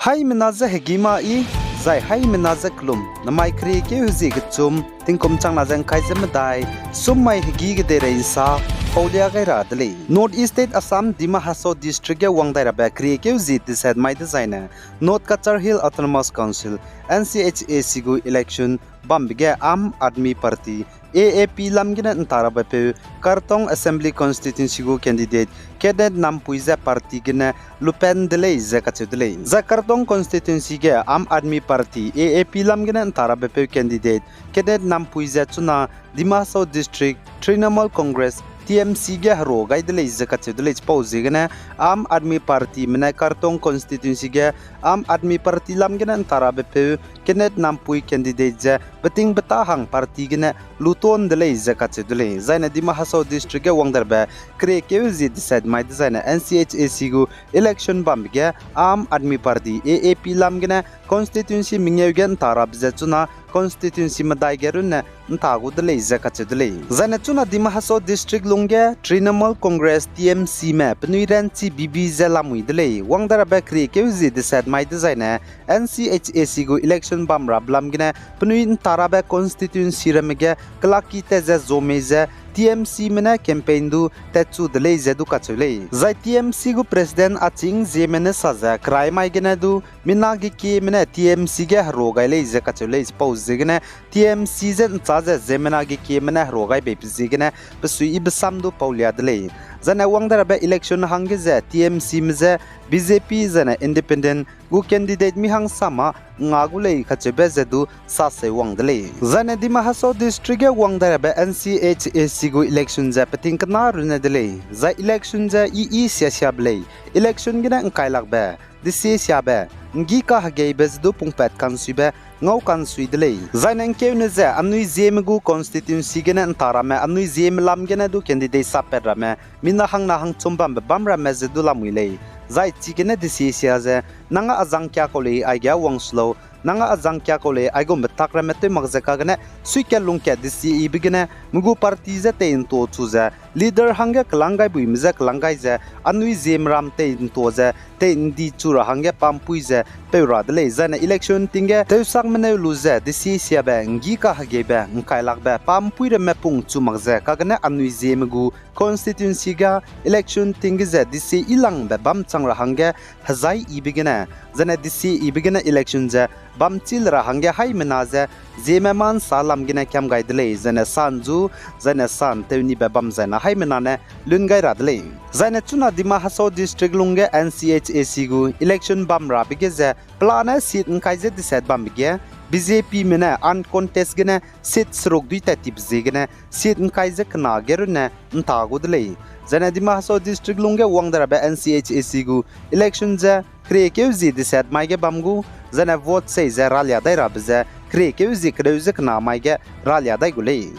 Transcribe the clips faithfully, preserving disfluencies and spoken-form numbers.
Haimena ze hegî ma i, zai haimena ze kelum, namai keriekeu hezie kechum, tingkum changna ze ngkai ze medai, summai hegî kedeirei nsa paulia gai ra de lei. North East State Assam, Dima Hasao District ge wang dai rabe keriekeu hezie deset mai dezaine, North Cachar Hill Autonomous Council, N C H A C gu election bambe ge Aam Aadmi Party, A A P lam gene nta rabe peu Kartong Assembly Constituency gu candidate Kenneth Nampui ze party gene lupen de lei ze kacheu de lei. Zai Kartong Constituency ge Aam Aadmi Party, A A P lam gene nta rabe peu candidate Kenneth Nampui ze chuna Dima Hasao District Trinamool Congress, T M C ge herua gai de lei ze kacheu de lei. Chipau ziegene Aam Aadmi Party me ne Kartong Constituency ge Aam Aadmi Party lam gene nta rabe peu Kenneth Nampui candidate ze beting beta hang party gene luton de lei ze kacheu de lei. Zaine Dima Hasao District ge wang dai rabe keriekeu hezie deset mai dezaine N C H A C gu election bambe ge Aam Aadmi Party, A A P lam gene constituency mengeu ge nta rabe ze chuna constituency medai ge runne nta gu de lei ze kacheu de lei. Zaine chuna Dima Hasao District lungge Trinamool Congress, T M C me penui ranchi bibi ze lamui de lei. Wang dai rabe keriekeu hezie deset mai dezaine N C H A C gu election bam rabe lam gene penui nta rabe constituency ramme ge kelaki tat ze zo mei ze T M C me ne campaign du tatchu de lei ze du kacheu lei. Zai T M C gu president Aching Zieme ne sa ze kerai mai gene du mina gekieme ne T M C ge herua gai lei ze kacheu lei. Chipau ziegene T M C ze nchâ ze ziemmena gekieme ne herua gai beibe ziegene pe suiyi besam du paulia de lei. Zaine wang dai rabe election hangge ze T M C me ze B J P zaine independent gu candidate mi hang sa ma nga gu lei kacheube ze du saseu wang de lei. Zaine Dima Hasao District ge wang dai rabe N C H A C gu election ze peting kena runne de lei. Zai election ze i i sia siabe lei. Election gene ngkai lakbe, desie siabe, nggi kahegeibe ze du pungpat kansuibe ngau kansui de lei. Zaine ngkeune ze anui Zieme gu constituency gene nta ramme anui Zieme lam gene du candidate sappat ramme mina hangna hangchum bambe bam ramme ze du lamui lei. Zai chigene desie sia ze, nang â azang kia kau lei aige wang su lau, nang â azang kia kau lei aigumbe tak ramme tew mak ze kagene suikat lungkat desie yibe gene me gu party ze tei ntua chu ze, leader hangge kelang gai buime je kelang gai ze, anui Zieme ram tei ntua ze, tei ndi chu ra hangge pampui ze peu ra de lei. Zaine election ting ge tewsak meneu lu ze, desie siabe, nggi kahegeibe, ngkai lakbe, pampui ramme pung chu mak ze, kagene anui Zieme gu constituency ga election ting ge ze desie yilangbe bam chang ra hangge hezai yibe gene, zaine desie yibe gene election ze bam chil ra hangge haimena ze Zieme ma nsa lam gene kiam gai de lei, zaine san zu, zaine san tewnibe bam zaine haimena ne lun gai ra de lei. Zaine chuna Dima Hasao District lungge N C H A C gu election bam rabe ge ze pelane seat ngkai ze deset bambe ge B J P me ne uncontest gene seat seruk dui tat tibe ziegene seat ngkai ze kena ge runne nta gu de lei. Zaine Dima Hasao District lungge wang dai rabe N C H A C gu election ze keriekeu zie deset mai ge bam gu, zaine vote sei ze ralia dai rabe ze keriekeu zie kereu ze kena mai ge ralia dai gu lei.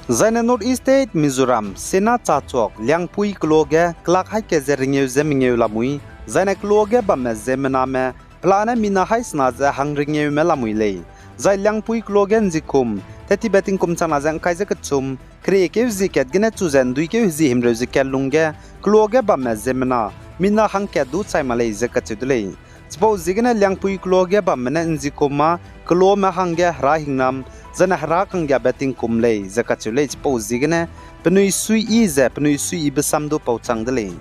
Zaine North East State Mizoram, Sena Chachuak, Liangpui kelo ge kelak haî kat ze rengeu ze mengeu lamui, zaine kelo ge bamme ziemmename pelane mina haî sena ze hang rengeume lamui lei. Zai Liangpui kelo ge nzikum, tettibe tingkum changna ze ngkai ze kechum, keriekeu zie kat gene chu ze nduikeu hezie himreu ze kat lungge, kelo ge bamme ziemmena, mina hangkat du chai ma lei ze kacheu de lei. Chipau ziegene Liangpui kelo ge bamme ne nzikum ma, kelome hangge hera hingnam, zaine hera kanggiabe tingkum lei ze kacheu lei. Chipau ziegene penui suiyi ze penui suiyibe sam du pauchang de lei.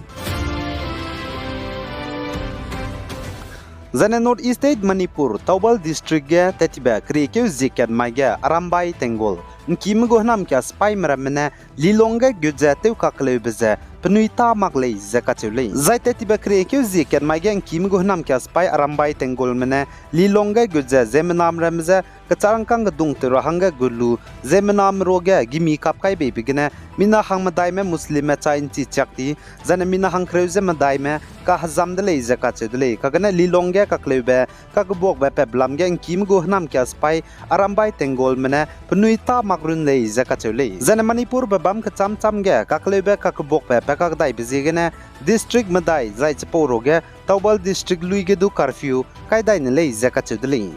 Zaine North East State Manipur, Thoubal District ge tettibe keriekeu zie kat mai ge Arambai Tenggol, ngkime gu hênamkia sipaîme ramme ne Lilong ge gut ze tewkakleube ze penui tâ mak lei ze kacheu lei. Zai tettibe keriekeu zie kat mai ge ngkime gu hênamkia sipaî Arambai Tenggolme ne Lilong ge gut ze ziemmename ramme je kecharangkâng kedung tew ra hangge gut lu, ziemmename ruage gimi kap kai beibe gene, mina hang medaime Muslimme chai nchi chiak ti, zaine mina hang kereu ze medaime kahezam de lei ze kacheu de lei. Kagene Lilong ge kakleube, kakebuakbe peplam ge ngkime gu hênamkia sipaî Arambai Tenggolme ne penui tâ mak run lei ze kacheu lei. Zaine Manipurbe bam kechâm châm ge kakleube kakebuakbe pe kakdaibe ziegene district medai zai chipau ruage Thoubal District lui ge du curfew kai dai ne lei ze kacheu de lei.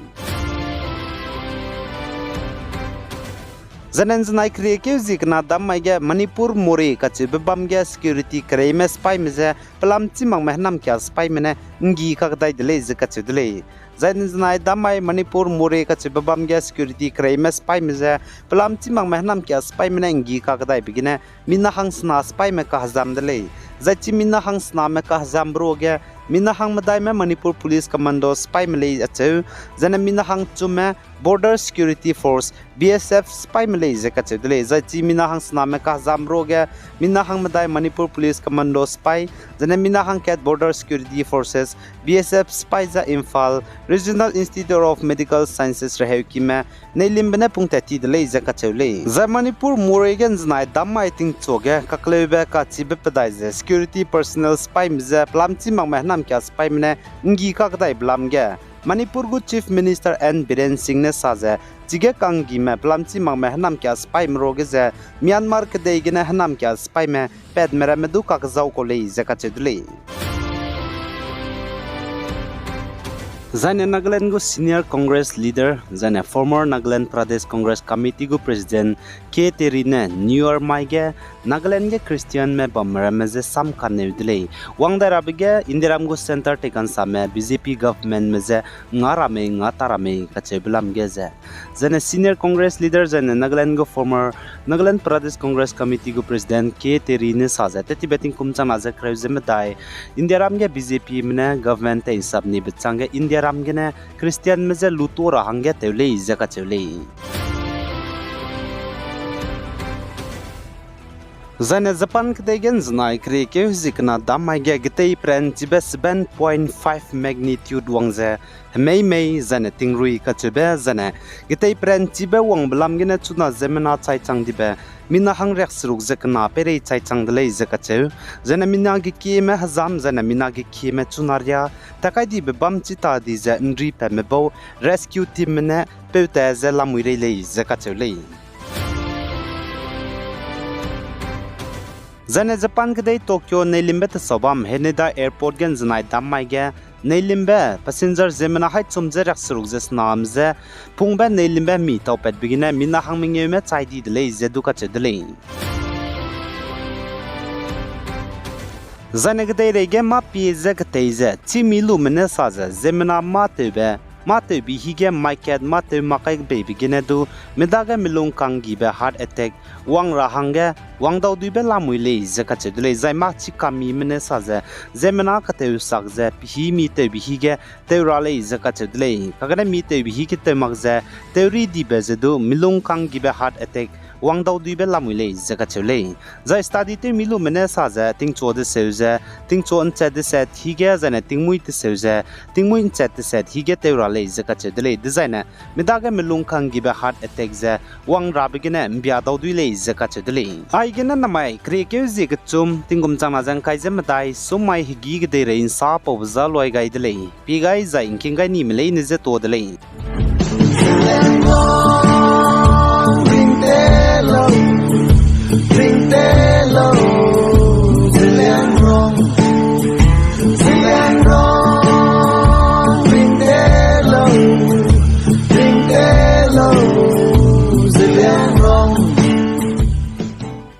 Zaine ’nzenai keriekeu zie kena dam mai ge Manipur Moreh kacheube bam ge security kereime sipaime je pelam chî makme hênamkia sipaime ne ’nggi kakdai de lei ze kacheu de lei. Zai ’nzenai dam mai Manipur Moreh kacheube bam ge security kereime sipaime je pelam chî makme hênamkia sipaime ne ’nggi kakdaibe gene mina hangsena sipaime kahezam de lei. Zai chi mina hangsename kahezambe ruage mina hangmedaime Manipur Police Commando sipaime lei acheu, zaine mina hangchumme Border Security Force, B S F sipaime lei ze kacheu de lei. Zai chi mina hangsename kahezambe ruage mina hangmedai Manipur Police Commando sipai, zaine mina hangkat Border Security Forces, B S F sipai ze Imphal Regional Institute of Medical Sciences reheukime neilimbe ne pungtat ti de lei ze kacheu lei. Zai Manipur Moreh ge ’nzenai dam mai tingchuage kakleube kachibe pedai ze security personnel sipaime je pelam chî makme hênamkia sipaime ne ’nggi kakdaibe lam ge Manipur gu Chief Minister N Biren Singh ne sa ze, chige kanggime pelam chî makme hênamkia sipaime ruage ze Myanmar kedei gene hênamkia sipaime patme ramme du kakzau kau lei ze kacheu de lei. Zaine Nagaland gu senior Congress leader, zaine former Nagaland Pradesh Congress Committee gu President K Terry ne New Year mai ge Nagaland ge Christianme bamme ramme je sam kaneu de lei. Wang dai rabe ge Indiaram gu centre teikansame B J P governmentme je nga ra mei nga ta ra mei kacheube lam ge ze, zaine senior Congress leader zaine Nagaland gu former Nagaland Pradesh Congress Committee gu President K Terry ne sa ze, tettibe tingkum changna ze kereu ze medai Indiaram ge B J Pme ne government tei ’nsap nibe chângge Indiaram gene Christianme je luto ra hangge tew lei ze kacheu lei. Zaine Japan kedei ge ’nzenai keriekeu zie kena dam mai ge getei peranchibe seven point five magnitude wang ze hemei mei zaine tingrui kacheube zaine getei peranchibe wangbe lam gene chuna ziemmena chaichang dibe mina hangriakseruk ze kena peirei chaichang de lei ze kacheu. Zaine mina gekieme hezam zaine mina gekieme chuna riâ takai dibe bam chi ta di ze ’nri patme bau rescue teamme ne peuta ze lamui rei lei ze kacheu lei. Zaine Japan kedei Tokyo neilimbe tesau bam Haneda Airport ge ’nzenai dam mai ge neilimbe passenger ziemmena haî chum ze riakseruk ze sename je pungbe neilimbe mi taupatbe gene mina hangmengeume chai di de lei ze du kacheu de lei. Zaine kedeirei ge mâ pie ze ketei ze chî mi lume ne sa ze ziemmena mâ tewbe, mâ tewbe hige maikat mâ tew mak kai beibe gene du midage milung kanggibe heart attack wang ra hangge wangdau duibe lamui lei ze kacheu de lei. Zai mâ chi kamime ne sa ze ziemmena katewsak ze pehî mi tewbe hige tew ra lei ze kacheu de lei. Kagene mi tewbe hige tew mak ze tew ri dibe ze du milung kanggibe heart attack wangdau duibe lamui lei ze kacheu lei. Zai study tew mi lume ne sa ze tingchua deseu ze, tingchua ’nchat deset hige zaine tingmuî teseu ze, tingmuî ’nchat deset hige tew ra lei ze kacheu de lei. Dezaine midage milung kanggibe heart attack ze wang rabe gene ’mbia dau dui lei ze kacheu de lei. Aigene namai keriekeu zie kechum tingkum changna ze ’ngkai ze medai sum mai hegî kedeirei ’nsa paube za luai gai de lei. Pie gai zai ’ngking gai nime leine je tuâ de lei.